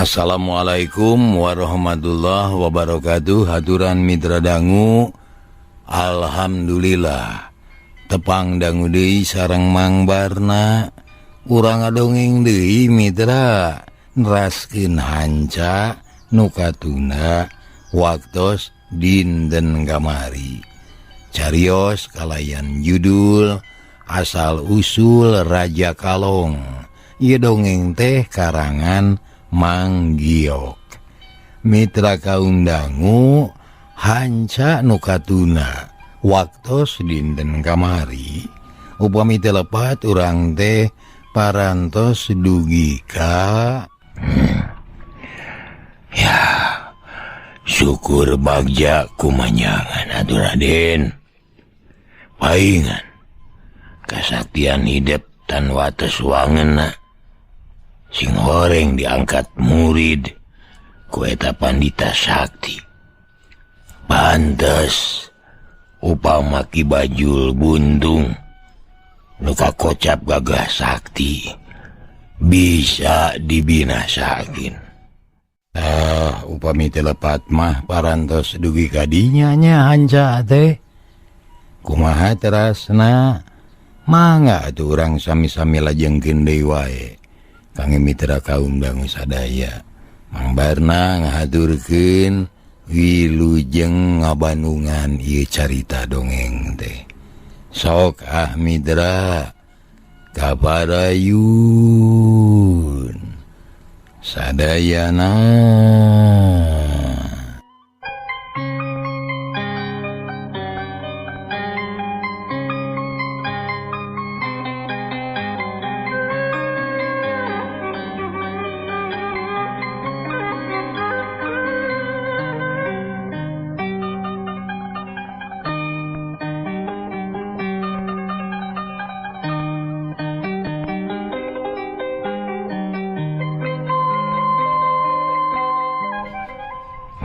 Assalamualaikum warahmatullahi wabarakatuh. Haturan mitra dangu, alhamdulillah tepang dangu deui sareng Mang Barna. Urang ngadongeng deui mitra, neraskeun hanca nu katunda waktos dinten kamari. Carios kalayan judul Asal Usul Raja Kalong. Ieu dongeng teh karangan Mang Giok. Mitra kaum dangu, hanca nu katuna waktos dinten kamari. Upami teu lepat urang teh parantos dugi ka ya syukur bagja kumanyangan atuh Raden. Paingan kasaktian hidep tan wates wangenna. Sing horeng diangkat murid ku eta pandita sakti. Pantes upama Ki Bajul Buntung nu kakocap gagah sakti bisa dibinasakeun. Upami teu lepat mah parantos dugi ka dinya nya hanca teh. Kumaha terasna? Mangga atuh urang sami-sami lajengkeun deui wae. Kangge mitra kaum dangu sadaya, Mang Barna ngahaturkeun wilujeng ngabandungan ieu carita dongeng teh. Sok ah mitra kaparayun sadayana.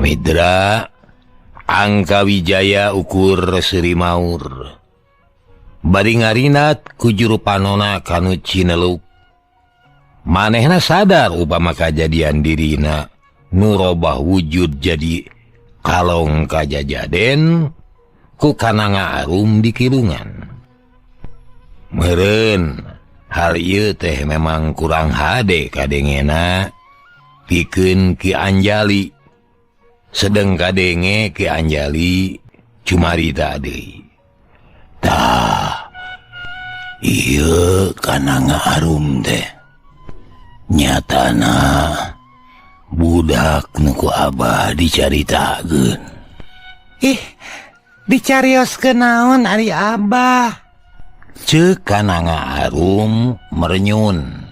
Mitra Angka Wijaya ukur Seri Maur bari ngarinat ku juru panona kanu Cineluk. Manehna sadar upama kajadian dirina nu robah wujud jadi kalong kajajaden ku kananga arum di kirungan. Meureun hal ieu teh memang kurang hade kadengena pikeun Ki Anjali. Sedeng kadenge Ki Anjali cumarita deui. Tah, ieu kananga arum teh nyatana budak nu ku abah dicaritakeun. Ih, dicarioskeun naon ari abah? Ceuk kananga arum merenyun.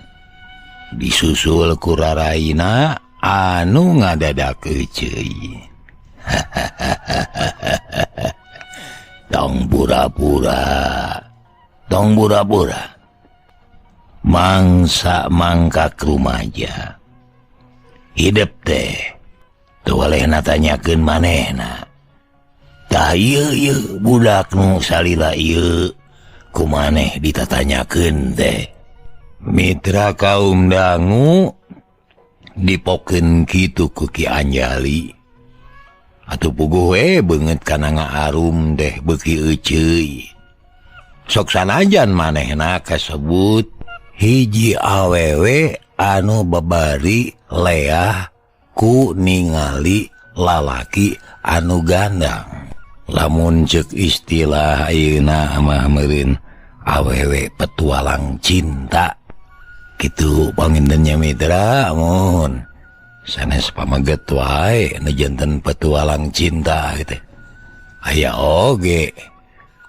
Disusul ku raraina anu ngadadak euceuy. Tong pura-pura, tong pura-pura. Mangsa mangkak rumaja. Hidep teh teu walehna tanyakeun manehna. Tah ieu ieu budak nu salila ieu ku maneh ditatanyakeun teh. Mitra kaum dangu dipokeun kitu ku Ki Anjali. Atuh puguh we beungeut kananga arum teh beuki euceuy. Sok sanajan manehna kasebut hiji awewe anu babari leah ku ningali lalaki anu gandang. Lamun ceuk istilah ayeuna mah meureun awewe petualang cinta. Kitu pangintennya mitra, mun sanes pamaget wae nu janten petualang cinta gitu. Aya oge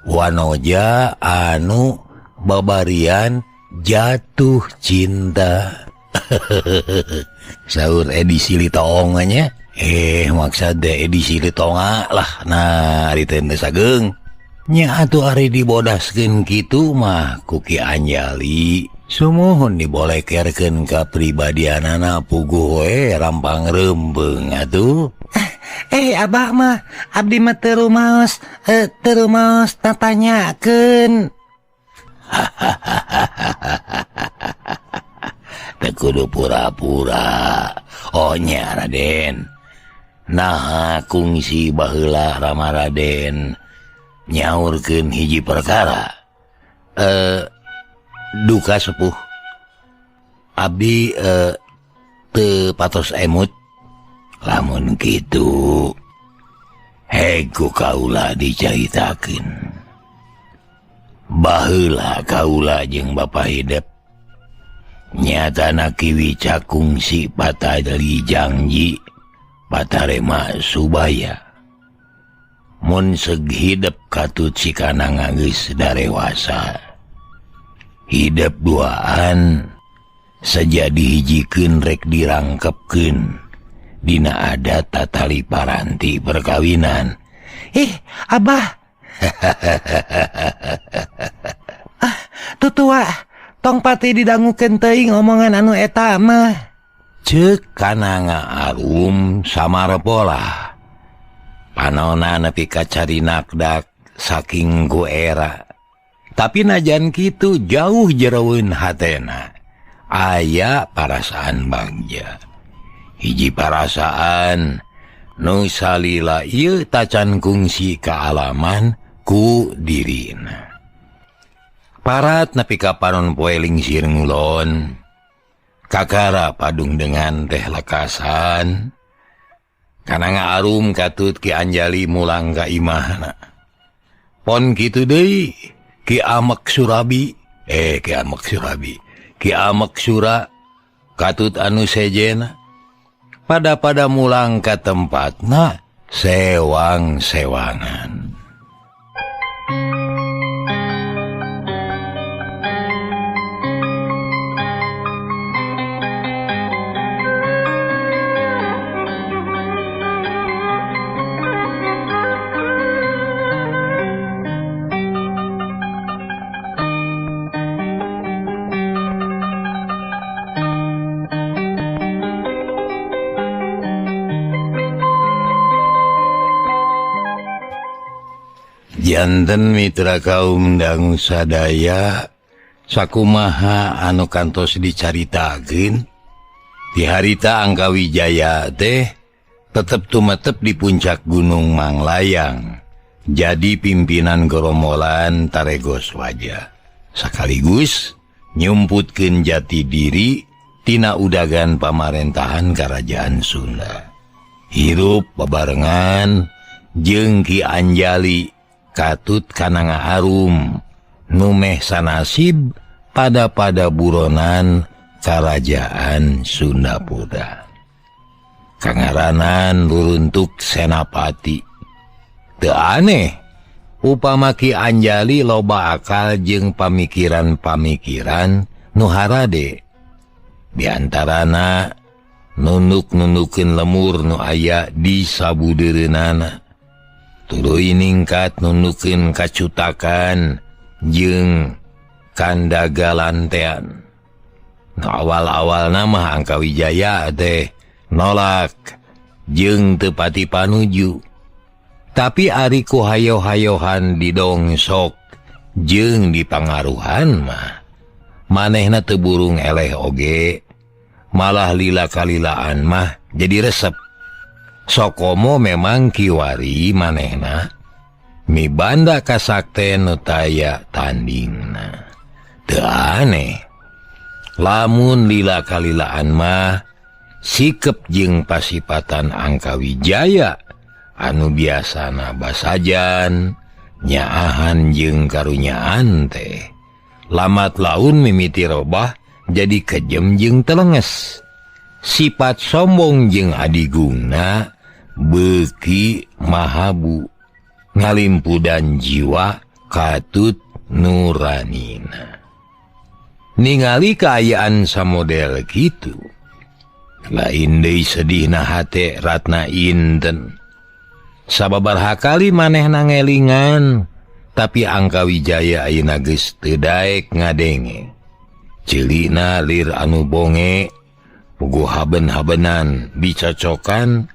wanoja anu babarian jatuh cinta. Saur edisi litoong nya. Maksud edisi litonga lah. Nah, ari teh sageung. Nya atuh ari dibodaskeun kitu mah ku Ki Anjali. Sumuhun dibolekerkeun ka pribadianana puguh we rampang reumbeung atuh. Abah mah abdi mah teu rumaos, teu rumaos tatanyakeun. Teu kudu pura-pura. Oh nya Raden. Naha kungsi baheula Rama Raden nyaurkeun hiji perkara. Duka sepuh. Abdi teu patos emut. Lamun kitu hegu kaula dicaritakeun. Baheula kaula jeung Bapa Hidep nyatana Ki Wicak kungsi patali janji patarema Subaya. Mun seg hidep katut si Kananga geus darewasa. Hidep duaan saja dihijikeun rek dirangkepkeun dina adat tatali paranti perkawinan. Abah. Tutua tong pati didangukeun teuing omongan anu eta mah. Ceuk Kananga Arum samarpola. Panona nepi ka carinakdak saking ku era. Tapi najan kitu jauh jeroeun hatena. Aya parasaan bagja. Hiji parasaan nu salila ieu tacan kungsi kaalaman ku dirina. Parat nepi ka panon poe lingsir ngulon. Kakara padung dengan teh lekasan. Kananga Arum katut Ki Anjali mulang ka imahna. Pon kitu deui Ki Amek Surabi, Ki Amek Surabi, Ki Amek Sura katut anu sejena. Pada-pada mulang ka tempatna sewang-sewangan. Janten mitra kaum dangu sadaya sakumaha anu kantos dicaritakeun di harita Angkawijaya teh tetep tumetep di puncak Gunung Manglayang jadi pimpinan gerombolan Taregos Waja sekaligus nyumputkeun jati diri tina udagan pamarentahan Kerajaan Sunda. Hirup bebarengan jeung Ki Anjali katut Kananga Arum numeh sanasib pada-pada buronan Kerajaan Sunda Puda. Kangaranan ruruntuk Senapati. Teu aneh upama Ki Anjali loba akal jeung pamikiran-pamikiran nu harade. Di antarana nunduk-nundukeun lemur nu aya di sabudeureunana. Tuluy ningkat nundukeun kacutakan jeung kandagalantean. Nu awal-awalna mah Angkawijaya teh nolak jeung teu pati panuju. Tapi ari ku hayo-hayohan didongsok jeung dipangaruhan mah manehna teu burung eleh oge, malah lila kalilaan mah jadi resep. Sokomo memang kiwari manehna mibanda kasakten nu taya tandingna. Teu aneh lamun lila kalilaan mah sikep jeung pasipatan Angkawijaya anu biasana basajan nyaahan jeung karunyaan teh lamat laun mimiti robah jadi kejem jeung telenges. Sifat sombong jeung adigungna beuki mahabu ngalimpudan jiwa katut nuranina. Ningali kaayaan samodel kitu lain deui sedihna hate Ratna Inten. Sababaraha kali manehna ngelingan tapi Angkawijaya ayeuna geus teu daek ngadenge. Ceulina lir anu bonge puguh haben-habenan dicocokan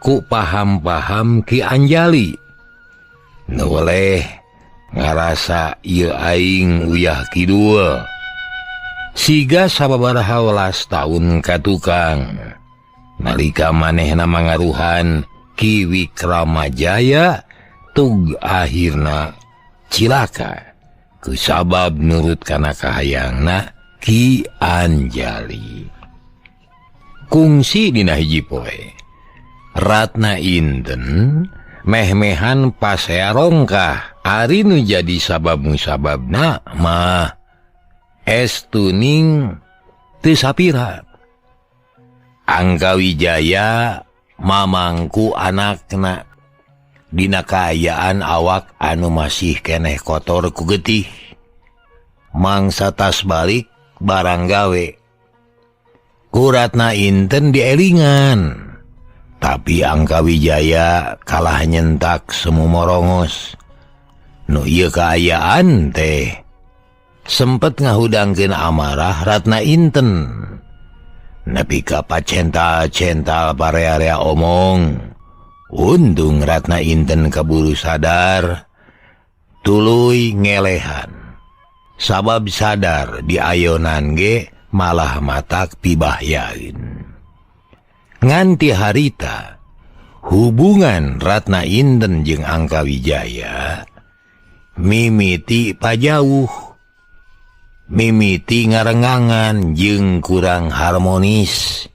ku paham-paham Ki Anjali. Nu weleh ngarasa ieu aing uyah kidul. Siga sababaraha welas taun ka tukang nalika manehna mangaruhan Ki Wikramajaya tug akhirna cilaka kusabab nurut kana kahayangna Ki Anjali. Kungsi dina hiji poe Ratna Inten meh-mehan pasea rongkah ari nu jadi sabab musababna mah estuning teu sapira. Angkawijaya mamangku anakna dina kaayaan awak anu masih keneh kotor ku getih mangsa tas balik barang gawe. Ku Ratna Inten dielingan, tapi Angkawijaya kalah nyentak semu morongos. Nu ieu kaayaan teh sempet ngahudangkeun amarah Ratna Inten. Nepi ka pacental-cental parea-area omong. Untung Ratna Inten kaburu sadar, tuluy ngelehan. Sabab sadar diayonan ge malah matak pibahyaeun. Nganti harita hubungan Ratna Inten jeung Angkawijaya mimiti pajauh, mimiti ngarengangan jeung kurang harmonis.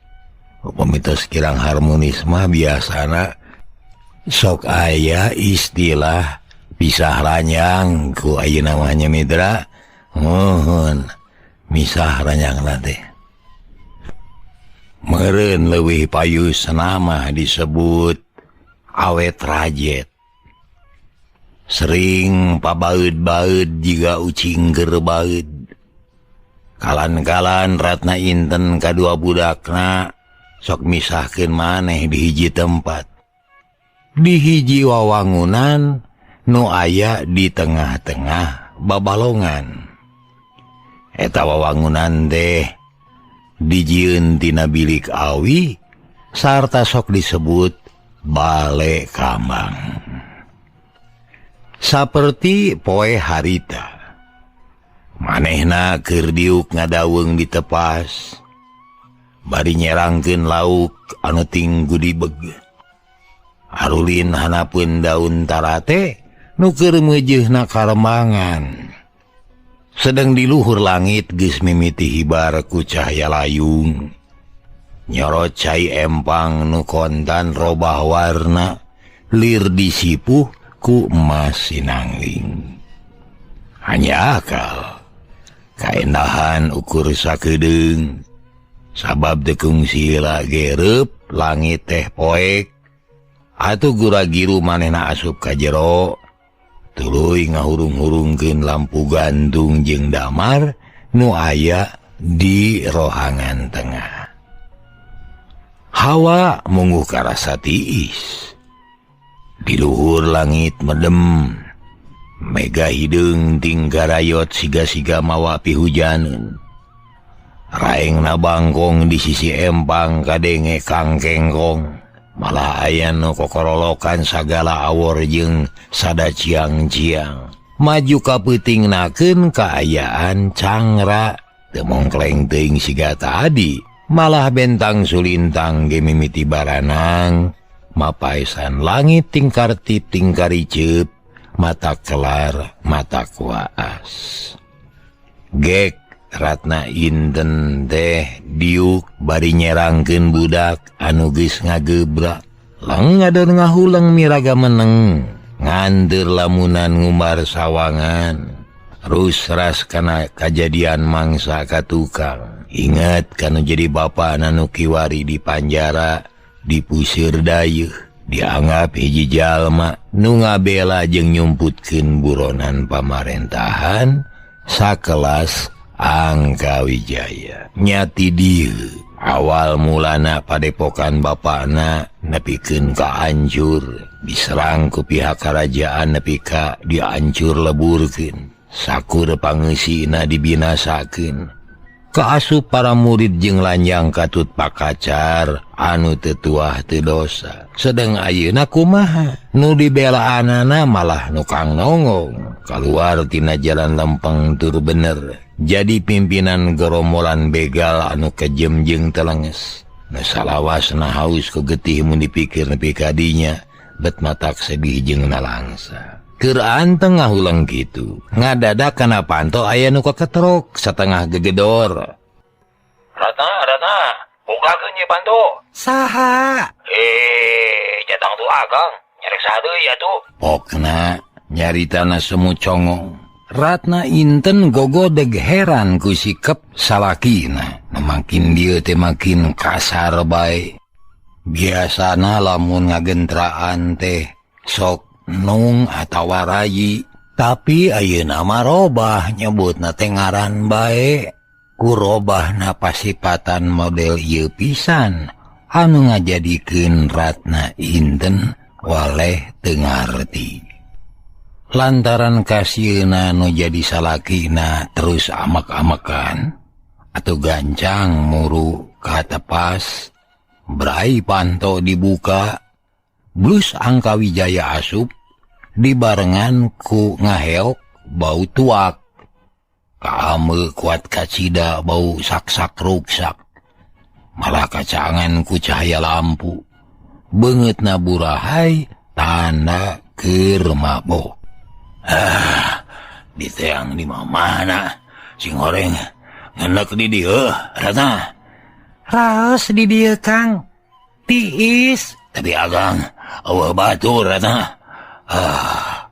Upami tos kirang harmonis mah biasana sok aya istilah pisah ranjang ku ayeuna mah nya mitra. Mohon misah ranjangna teh. Meureun leuwih payus nama disebut awet rajet. Sering pabaeud-baeud jiga ucing keur baeud. Kalan-kalan Ratna Inten kadua budakna sok misahkeun maneh di hiji tempat. Di hiji wawangunan nu aya di tengah-tengah babalongan. Eta wawangunan teh dijieun tina bilik awi sarta sok disebut bale kambang. Saperti poe harita manehna keur diuk ngadaweung di tepas bari nyerangkeun lauk anu ting gudibeg. Arulin hanapeun daun tarate nu keur meujeuhna karemangan. Sedang di luhur langit geus mimiti hibar ku cahaya layung. Nyorot cai empang nu kontan robah warna lir disipuh ku emas sinangling. Hanya akal kaendahan ukur sakedeung sabab teu kungsila gereup langit teh poek atuh gura-giru manehna asup ka jero. Tuluy ngahurung-hurungkeun lampu gantung jeung damar nu aya di rohangan tengah. Hawa mungguh karasa tiis. Di luhur langit medem, mega hideung tinggarayot siga-siga mawa pihujaneun. Raengna bangkong di sisi empang kadenge kangkengkong. Malah aya nu kokorolokan sagala awor jeung sada ciang-ciang. Maju ka peutingnakeun kaayaan cangra teu mongkleng teuing siga tadi. Malah bentang sulintang ge mimiti baranang, mapaesan langit tingkartip tingkariceup, mata kelar mata kuaas. Gek Ratna Inten teh diuk bari nyerangkeun budak anu geus ngagebrak. Leng ngadon ngahuleng miraga meneng, nganteur lamunan ngumbar sawangan. Rusras kana kajadian mangsa ka tukang. Ingat kanu jadi bapana nu kiwari di panjara, dipusir dayeuh, dianggap hiji jalma nu ngabela jeung nyumputkeun buronan pamarentahan sakelas Angkawijaya. Nyati dieu awal mulana padepokan bapana nepikeun ka hancur, diserang ku pihak kerajaan nepi ka dihancur leburkeun, sakur pangeusina dibinasakeun. Kaasup para murid jeung lanjang katut pakacar anu teu tuah teu dosa. Sedeng ayeuna kumaha? Nu dibelaanana malah nu kang nongong. Kaluar tina jalan lempeng tur bener. Jadi pimpinan gerombolan begal anu kejem jeung telenges. Nu salawasna haus ku getih mun dipikir nepi ka dinya, bet matak sedih jeung nalangsa. Keur anteng ngahuleng kitu, ngadadak kana panto aya nu kaketrok satengah gegedor. Ratna, Ratna, bukakeun ye panto. Saha? Jatang tu Akang, nyarek saha deui atuh. Pokna nyaritana semu congong. Ratna Inten gogodeg heran ku sikep salakina. Nu makin dieu teh makin kasar bae. Biasana lamun ngagentraan teh sok nung atawa rayi, tapi ayeuna mah robah nyebutna teh ngaran bae. Ku robahna pasipatan model ieu pisan anu ngajadikeun Ratna Inten waleh teu ngarti. Lantaran kasieuna nu jadi salakina terus amak-amakan atau gancang muru katepas, brai panto dibuka, blus Angka Wijaya asup dibarengan ku ngaheok bau tuak. Kaame kuat kacida bau sak-sak ruksak. Malah kacangan ku cahaya lampu. Beungeutna burahai tanda keur mabok. Ah, diteang di mana sing goreng ngenek di dieu Ratna. Raos di dieu Kang. Tiis. Tapi Akang eueuh batur Ratna. Ah,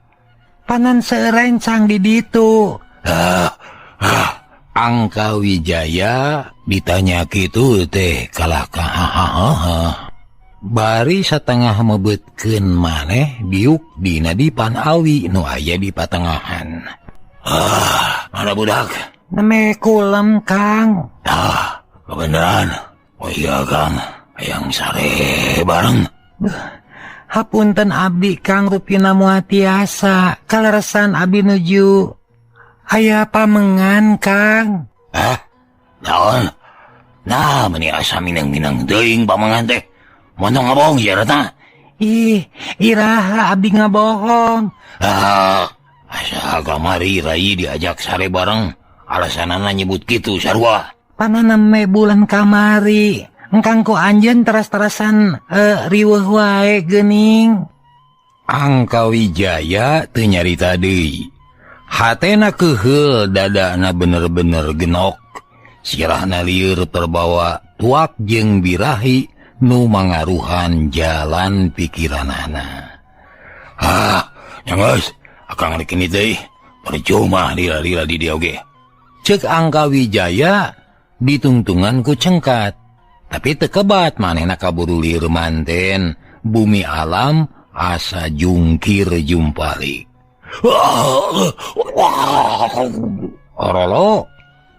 panan seurencang di ditu. Ah, ah. Angka Wijaya ditanya kitu teh kalah kahahaha. Bari satengah mebetkeun maneh diuk dina dipan awi nu aya di patengahan. Ah, mana budak? Neme kulem Kang. Ah, kebenaran. Oh iya Kang, hayang sare bareng. Hapunten abdi Kang rupina moal tiasa. Kaleresan abdi nuju aya pamengan Kang. Hah? Naon? Nah, meni asa minang-minang teuing pamengan teh. Montong ngabohong ya Ratna. Ih, iraha abdi ngabohong. Ah, asa kamari rai diajak sare bareng. Alasanana nyebut kitu sarua. Panana me bulan kamari. Engkang ku anjeun teras-terasan riweuh wae geuning. Angka Wijaya teu nyarita deui. Hatena keuheul, dadana bener-bener genok. Sirahna lieur terbawa tuak jeung birahi nu mangaruhan jalan pikiranana. Ah, nyanggeus, akang rek ini deui. Percuma lila-lila di dieu oge. Ceuk Angka Wijaya ditungtungan ku cengkat. Tapi tekebat manehna kaburu lieur manten, bumi alam asa jungkir jumpali. Orolo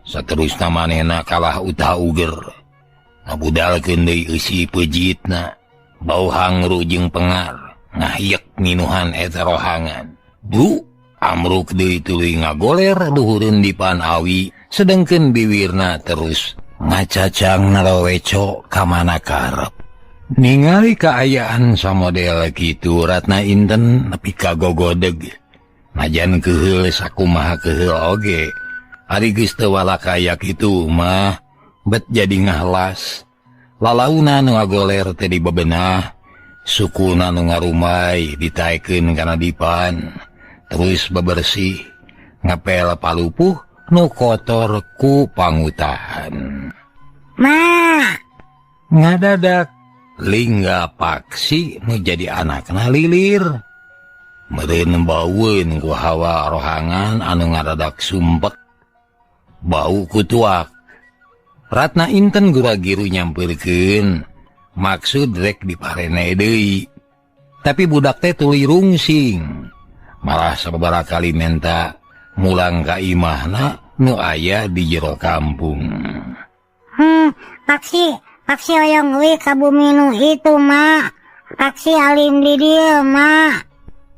saterusna manehna kalah utah uger. Ngabudalkeun deui eusi peujitna, bau hangru jeung pengar, ngahyek minuhan eta rohangan. Bu, amruk deui tuluy ngagoler luhureun di pan awi, sedengkeun biwirna terus ngacacang naraweco ka mana karep. Ningali kaayaan samodel kitu Ratna Inten nepi ka gogodeg. Najan keuheul sakumaha keuheul oge. Ari geus teu walakaya kitu mah bet jadi ngahlas. Lalauna nu ngagoler teh dibebenah, sukuna nu ngarumai ditaekeun kana dipan, terus bebersih, ngepel palupuh nu kotor ku pangutahan. Ma, ngadadak lingga paksi nu jadi anakna lilir. Meureun baueun ku hawa rohangan anu ngadadak sumpek, bau ku tuak. Ratna Inten gura-giru nyampeurkeun, maksud rek diparene deui. Tapi budak teh tuluy rungsing. Malah sababaraha kali menta mulang ka imahna nu aya di jero kampung. Paksi hoyong we ka bumi nu itu, Ma. Paksi alim di dieu, Ma.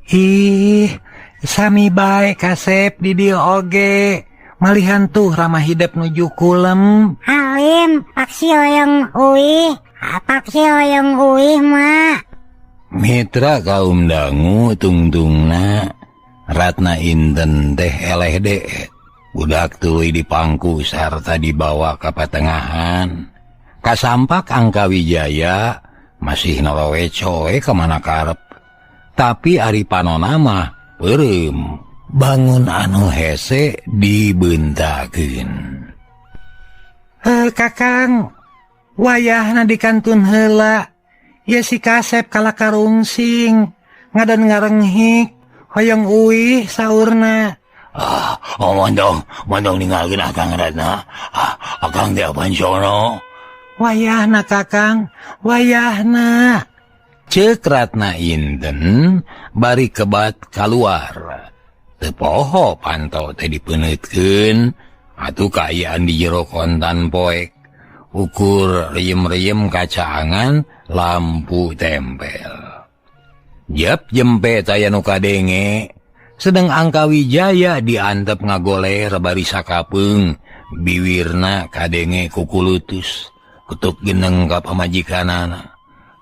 Ih, sami bae kasep di dieu oge. Malihan tuh ramah hidep nuju kulem. Alim paksi hoyong uih, paksi hoyong uih mak. Mitra kaum dangu tungtungna Ratna Inten teh eleh deet. Budak tuluy dipangku sarta dibawa ka patengahan. Kasampak Angka Wijaya masih nolowe coe kemana karep. Tapi ari panona mah peureum. Bangun anu hese dibentakeun. Heh Kakang, wayahna dikantun heula. Ye si Kasep kala karungsing, ngadon ngarenghik, hoyong uih saurna. Ah, oh mondong, mondong ninggalkeun Akang Ratna. Ah, Akang teh apaan sono? Wayahna Kakang, wayahna. Ceuk Ratna Inten bari kebat kaluar. Teu poho panto teh dipeuneukeun atuh kaayaan di jero kontan poek. Ukur riem-riem kacaangan lampu tempel. Jep jempe taya nu kadenge. Sedang Angka Wijaya diantep ngagoler bari sakapeung, biwirna kadenge kukulutus, ketuk geneng ka pamajikanana.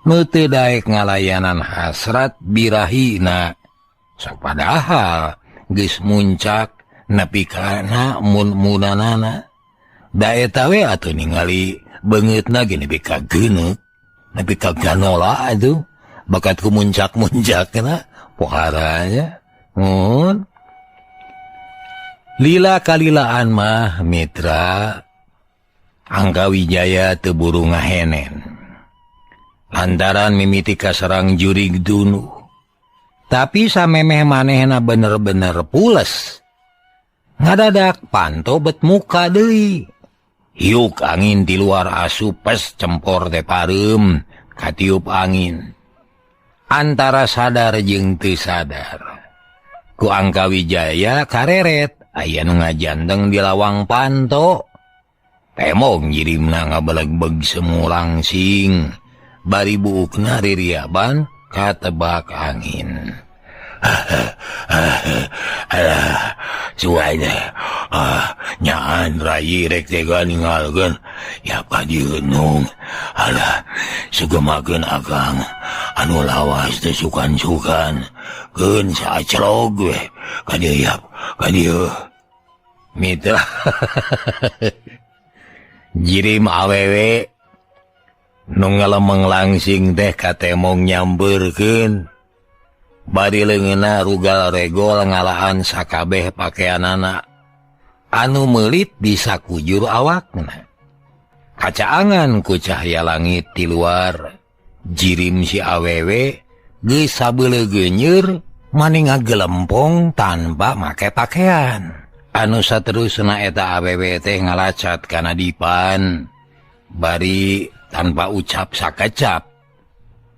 Nu teu daek ngalayanan hasrat birahina. Sok padahal geus muncak nepi kana mun-munanana. Da eta we atuh ningali beungeutna ge nepi ka geuneuk, nepi ka ganola atuh, bakat ku muncak-muncakna poharanya. Mun lila kalilaan mah mitra Angka Wijaya teu buru ngahenen lantaran mimiti kaserang jurig dunuh. Tapi samemeh manehna bener-bener pules. Ngadadak panto bet muka deui. Hiuk angin di luar asup pes cempor teh pareum katiup angin. Antara sadar jeung teu sadar. Ku Angka Wijaya kareret aya nu ngajanteng di lawang panto. Temong jirimna ngabelegbeg semu langsing. Bari buukna ririaban katebak angin. Alah, suanya nyaan rayi rek tega ninggalkeun ya ka dieu nung. Alah, sugemakeun Akang anu lawas teh sukan-sukan keun saaclog we ka dieu yap ka dieu. Mitra jirim awewe nu ngalemeng langsing teh katemong nyambeurkeun. Bari leungeunna rugal regol ngalaan sakabeh pakeanana anu meulit di sakujur awakna. Kacaangan ku cahaya langit di luar, jirim si awewe geus sabeuleugeunyeur maning ngagelempong tanpa make pakaian. Anu saterusna eta awewe teh ngalacat kana dipan bari tanpa ucap sakecap.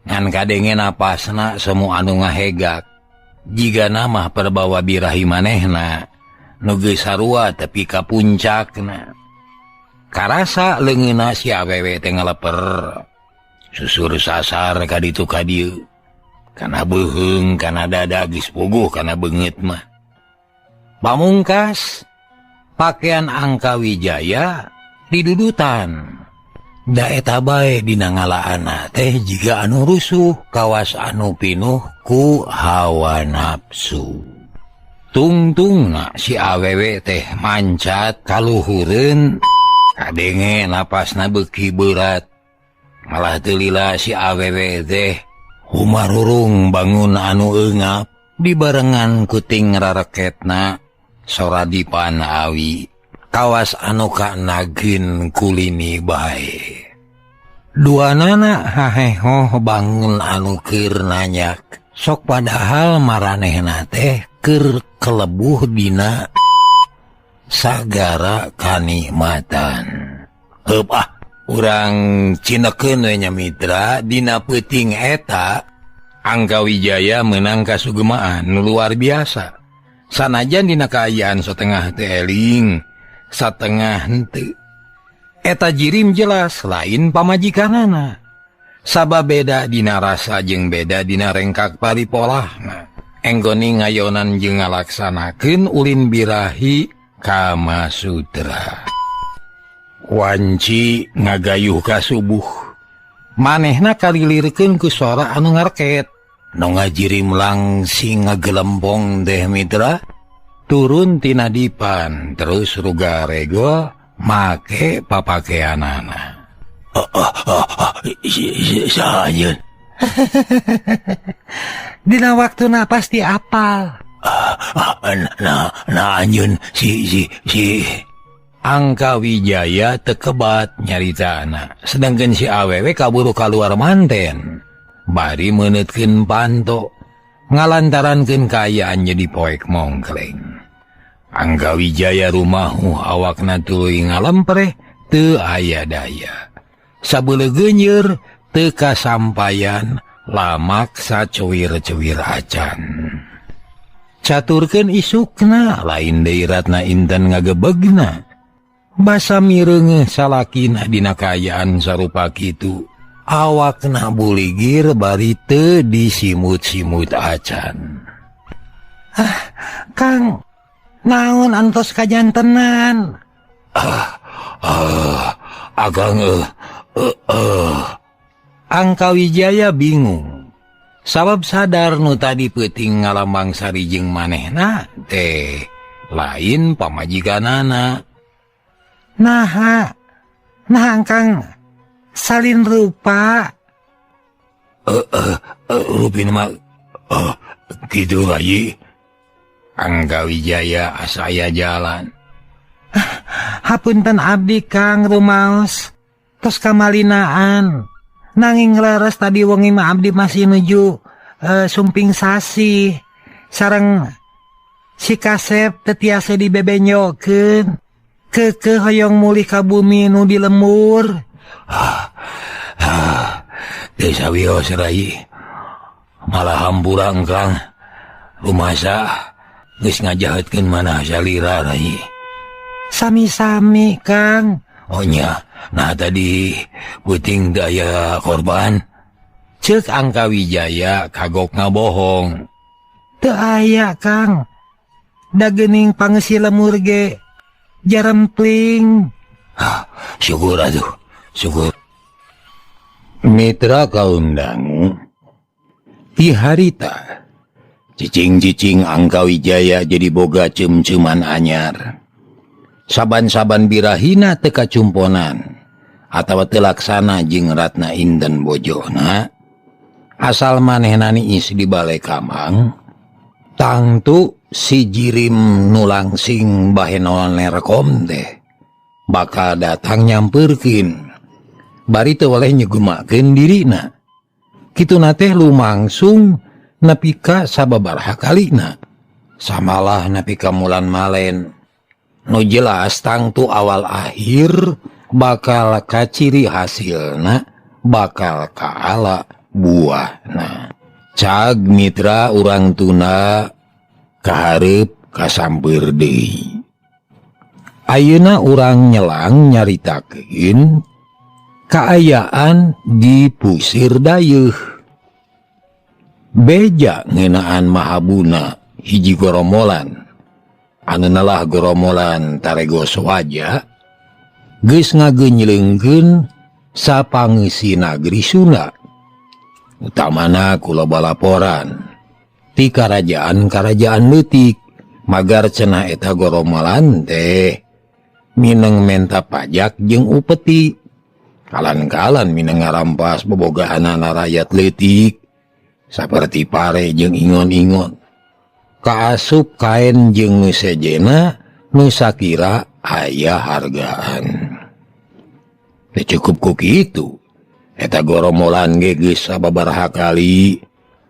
Ngan kadenge napasna semu anu ngahegak. Jiga namah perbawa birahi manehna nu geus sarua tepi ka puncakna. Karasa leungeunna si awewe teh ngaleper. Susur sasar ka ditu ka dieu. Kana beuheung, kana dada geus puguh kana beungeut mah. Pamungkas pakaian Angka Wijaya didudutan. Da eta bae dina ngalaana teh jiga anu rusuh kawas anu pinuh ku hawa nafsu. Tungtungna si awewe teh mancat kaluhureun, kadenge napasna beuki berat. Malah teu lila si awewe teh humarurung bangun anu eungap dibarengan kuting rareketna soradipan awi. Kawas anu kanageun kulini bae. Duanana hahehoh bangun anu keur nanyak. Sok padahal maranehna teh keur kelebuh dina sagara kanikmatan. Heup ah, urang cinekeun we nya mitra dina peuting eta Angka Wijaya meunang kasugemaan nu luar biasa. Sanajan dina kaayaan satengah teh eling, satengah henteu. Eta jirim jelas lain pamajikanana. Saba beda dina rasa jeung beda dina rengkak paripolahna. Enggoni ngayonan jeung ngalaksanakeun ulin birahi Kama Sutra. Wanci ngagayuh ka subuh. Manehna kalilirkeun ku sora anu ngarket. Nu ngajirim langsing ngagelembong deh mitra. Turun tina dipan terus rugarego make papakeanana. Saha Dina waktuna pasti apal. Nah anjeun si Angka Wijaya tekebat nyaritana. Sedangkan si awewe kaburu kaluar manten. Bari meunetkeun panto ngalantarankeun kaayaan jadi poek mongkleng. Angka Wijaya rumahu awakna tuluy ngalempreh teu aya daya. Sabeuleugeunyeur teu kasampayan lamak sacuwir-cuwir acan. Caturkeun isukna lain deui Ratna Intan ngagebegna. Basa mireungeuh salakina dina kaayaan sarupa kitu. Awakna buligir bari teu disimut-simut acan. Ah, Kang, naon antos kajantenan? Akang Angka Wijaya bingung. Sabab sadar nu tadi peuting ngalambang sari jeung manehna teh lain pamajikanana. Naha, nah Kang salin rupa. Rupina mah kitu lagi. Angka Wijaya asa aya jalan. Hapunten abdi Kang rumaos tos kamalinaan. Nanging leres tadi wengi mah abdi masih nuju sumping sasih sareng si kasep teu tiasa dibebenyokeun. Keukeuh hoyong mulih ka bumi nu di lembur. Teu sawios rai. Malah hampura engkang. Rumasa geus ngajahatkeun manah salira rai. Sami-sami Kang. Oh nya, nah tadi puting daya korban. Ceuk Angka Wijaya kagok ngabohong. Teu aya Kang. Da geuning pangeusi lemur ge jarempling. Syukur atuh, syukur. Mitra kaundang ti harita cicing-cicing Angka Wijaya jadi boga ceum-ceuman anyar. Saban-saban birahina teu kacumponan atawa teu laksana jeung Ratna Inten bojona, asal manehna niis di bale kamang, tangtu si jirim nu langsing bahenol nerkom teh bakal datang nyampeurkeun bari teu weleh nyegemakeun dirina. Kituna teh lumangsung nepi ka sababaraha kalina, samalah nepi ka mulan malen. Nu jelas tangtu awal akhir bakal kaciri hasilna, bakal kaala buahna. Cag mitra urang tuna kahareup kasampeur deui. Ayeuna urang nyelang nyaritakeun kaayaan di Pusir Dayeuh. Beja ngeunaan Mahabuna hiji goromolan. Anu nelah goromolan Tarego Swaja geus ngageunjleungkeun sapangeusi nagri Sunda. Utamana ku loba laporan ti karajaan-karajaan leutik magar cenah eta goromolan teh mineng menta pajak jeung upeti. Kalan-kalan mineng ngarampas bobogahanana rakyat leutik saperti pare jeung ingon-ingon. Kaasup kaen jeung nu sejena nu sakira aya hargaan. Teu cukup ku kitu, eta goromolan ge geus sababaraha kali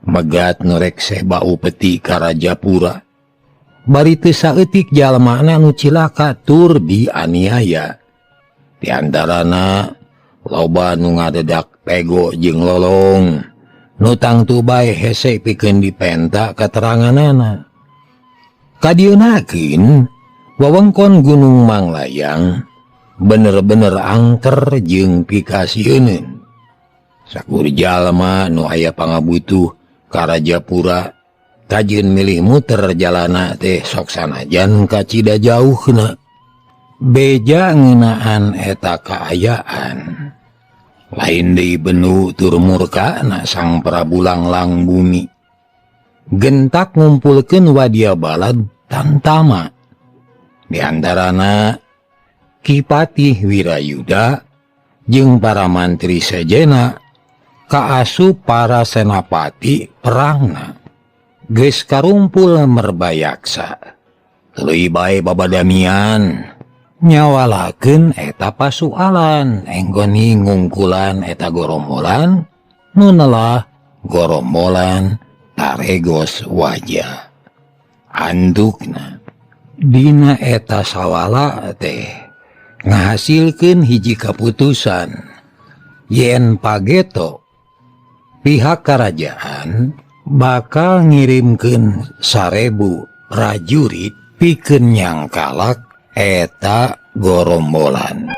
megat nu rek seba upeti ka Rajapura. Bari teu saeutik jalmana nu cilaka tur dianiaya. Di antarana loba nu ngadedak pego jeung lolong. Nu tangtu bae hese pikeun dipenta kateranganana. Kadieunakeun wewengkon Gunung Manglayang bener-bener angker jeung pikasieuneun. Sakur jalma nu aya pangabutuh ka Rajapura Kajeun milih muter jalana teh sok sanajan kacida jauhna. Beja ngeunaan eta kaayaan. Lain deui benu tur murkana Sang Prabu Langlang Bumi. Gentak ngumpulkeun wadia balad tantama. Di antarana Ki Patih Wirayuda jeung para mantri sejena kaasup para senapati perangna. Geus karumpul merbayaksa. Tuluy bae babadamian nyawalakeun eta pasualan enggoni ngungkulan eta gorombolan nu nelah gorombolan taregos wajah. Andukna dina eta sawala teh ngahasilkeun hiji kaputusan yen pageto pihak karajaan bakal ngirimkeun 1000 prajurit pikeun nyangkalak eta gorombolan.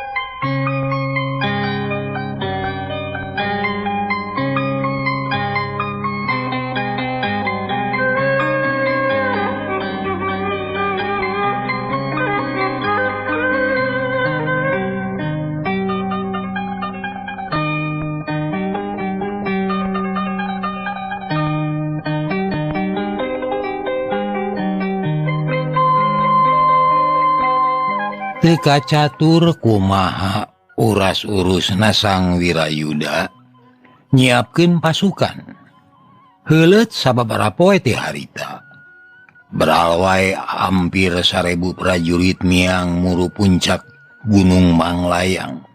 Teu kacatur kumaha uras-urusna Sang Wirayuda nyiapkeun pasukan. Heuleut sababaraha poe ti harita. Beral wae hampir 1000 prajurit miang muru puncak Gunung Manglayang.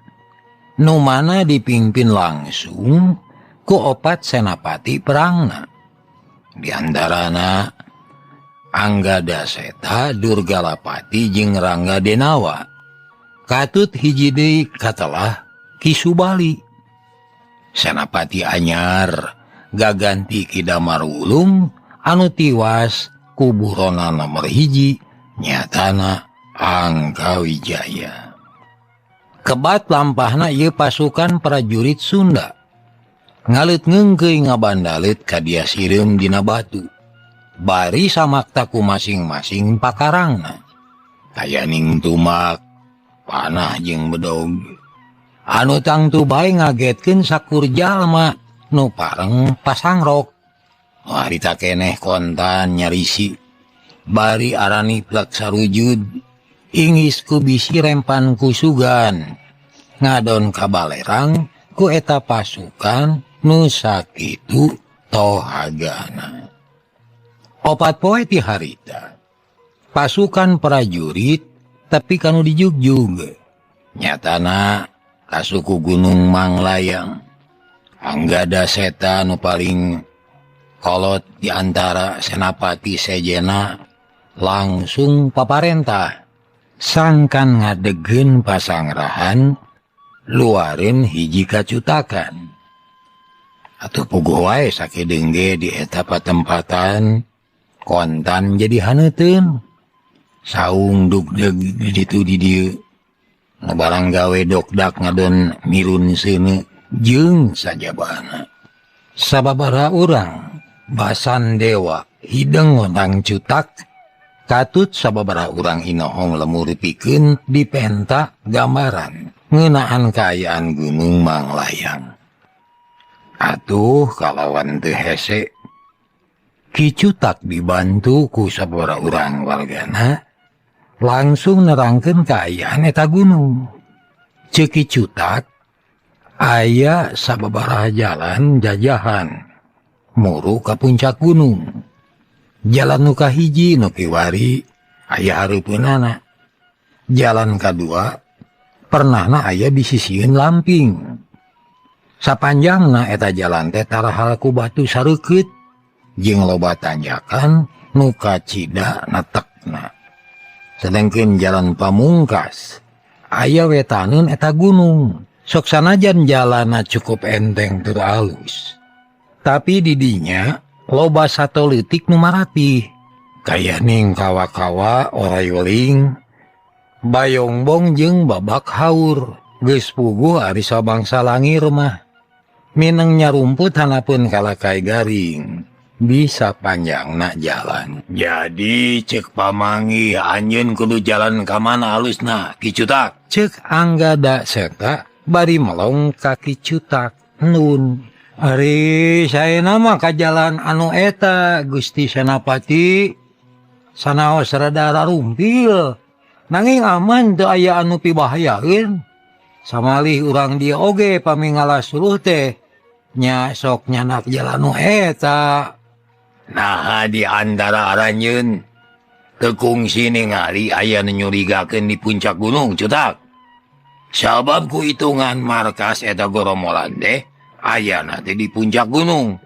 Nu mana dipimpin langsung ku opat senapati perangna. Di antarana Anggada Seta, Durgalapati jeung Rangga Denawa. Katut hiji deui katelah Ki Subali. Senapati anyar gaganti Ki Damar Wulung anu tiwas ku buronan nomor 1 nyatana Angkawijaya. Kebat lampahna ieu pasukan prajurit Sunda. Ngaleut ngeungkeuy ngabandalet ka dia sireum dina batu. Bari samakta ku masing-masing pakarangna. Kayaning tumak, panah jeung bedog. Anu tangtu bae ngagetkeun sakur jalma nu pareng pasangrok. Harita keneh kontan nyarisi. Bari arani plak sarujud, ingis ku bisi rempan ku sugan. Ngadon kabalerang ku eta pasukan nu sakitu tohagana. Opat poe ti harita. Pasukan prajurit tapi kanu dijugjug. Nyatana kasuku Gunung Manglayang. Anggada Seta nu paling kolot di antara senapati sejena langsung paparentah. Sangkan ngadegeun pasangrahan luarin hiji kacutakan. Atuh puguh wae sakedeung ge di eta patempatan kontan jadi haneuteun. Saung dugdeg di ditu di dieu. Nu barang gawe dokdak ngadon mirun seuneu jeung sajabana. Sababaraha urang basan dewa hideng ngondang cutak katut sababaraha urang inohong lemur pikeun dipenta gambaran ngeunaan kaayaan Gunung Manglayang. Atuh kalawan teu hese Ki Cutak dibantu ku sababaraha urang wargana langsung nerangkeun kaayaan eta gunung. Ceuk Ki Cutak aya sababaraha jalan jajahan muru ka puncak gunung. Jalan nu kahiji nu kiwari aya hareupeunana. Jalan kadua pernahna aya di sisieun lamping. Sapanjangna eta jalan teh tarahal ku batu sareukeut jeung loba tanjakan nu kacida netekna. Sedengkeun jalan pamungkas aya wetaneun eta gunung. Sok sanajan jalana cukup enteng tur alus. Tapi didinya loba satolitik nu maratih. Kayaning kawa-kawa oray-weling, bayongbong jeung babak haur. Geus puguh ari sabangsa langir mah. Mineng nyarumput hanapeun kalakai garing. Bisa panjangna jalan. Jadi cek pamanggih anjeun kudu jalan ka mana alusna Ki Cutak. Cek Anggada Seta bari melong ka Ki Cutak nun. Ari saena mah ka jalan anu eta Gusti Senapati sanaos rada rarumpil. Nanging aman teu aya anu pibahayaeun. Samalih urang dieu oge pami ngalasuluh teh nya sok nyanak jalan nu eta. Nah di antara aranjeun teu kungsi ningali aya nu nyurigakeun di puncak gunung Cutak. Sabab ku hitungan markas eta goromolan teh ayana teh di puncak gunung.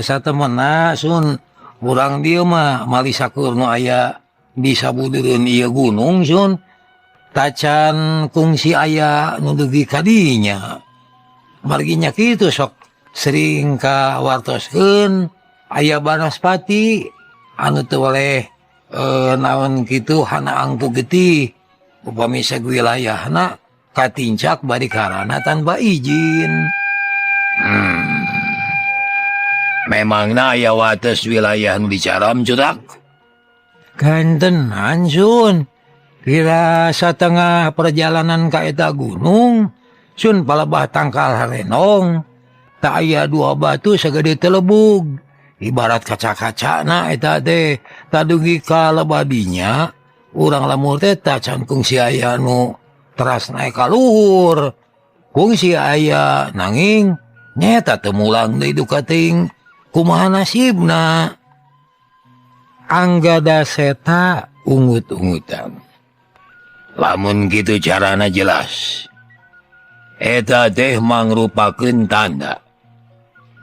Satemena sun urang dieu mah malih sakur nu aya di sabudureun ieu gunung sun tacan kungsi aya nu dugi ka dinya. Margi nya kitu sok sering ka wartoskeun aya banaspati anu teu weleh naon kitu hana angpu getih upami sawilayahna katincak bari karana tanpa izin. Memangna aya wates wilayah nu dicaram Cutak? Gantenan sun. Kira satengah perjalanan ka eta gunung sun palebah tangkal harenong tak aya dua batu sagede telebug. Ibarat kaca-kacana eta teh tadugi ka lebadinya urang lamur teh tacan kungsi aya nu teras naik ka luhur. Kungsi aya nanging nyeta teu mulang deui duka teuing kumaha nasibna. Anggada Seta ungut-ungutan. Lamun kitu carana jelas. Eta teh mangrupakeun tanda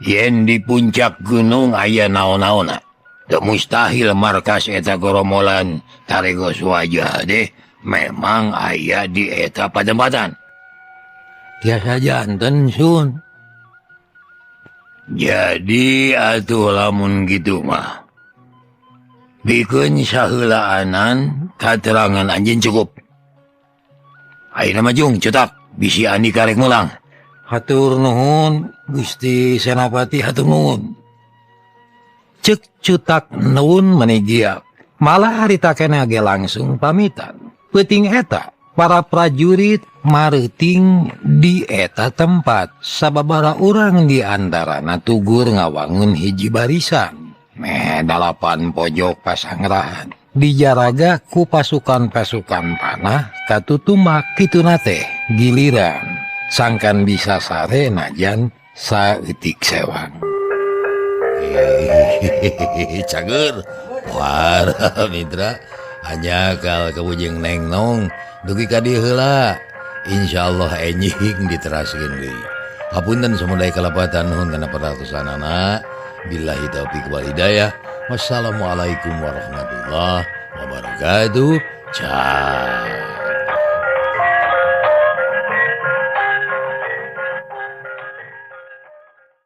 yen di puncak gunung aya naon-naonna. Teu mustahil markas eta goromolan Taregos Wajah deh memang aya di eta padempatan. Tiasa janten sun. Jadi atuh lamun kitu mah bikeun saheulaanan katerangan anjeun cukup. Ayeuna mah jung Cutak bisi Andika rek mulang. Hatur nuhun Gusti Senapati, hatur nuhun. Cek Cutak nuhun meni giat. Malah harita keneh ge langsung pamitan. Peuting eta para prajurit mareuting di eta tempat. Sababaraha urang di antarana tugur ngawangun hiji barisan. Meh 8 pojok pasangrahan. Dijaraga ku pasukan-pasukan panah katutumak kituna teh giliran. Sangkan bisa sare najan saeutik sewang. Cager. Wah, mitra hanya kal kebujeng neng nong dugi ka dieu heula. Insyaallah enjing diteraskeun deui. Hapunten samudaya kalepatan nuhun kana perhatosanana. Billahi taufiq wal hidayah. Wassalamualaikum warahmatullahi wabarakatuh. Ciao.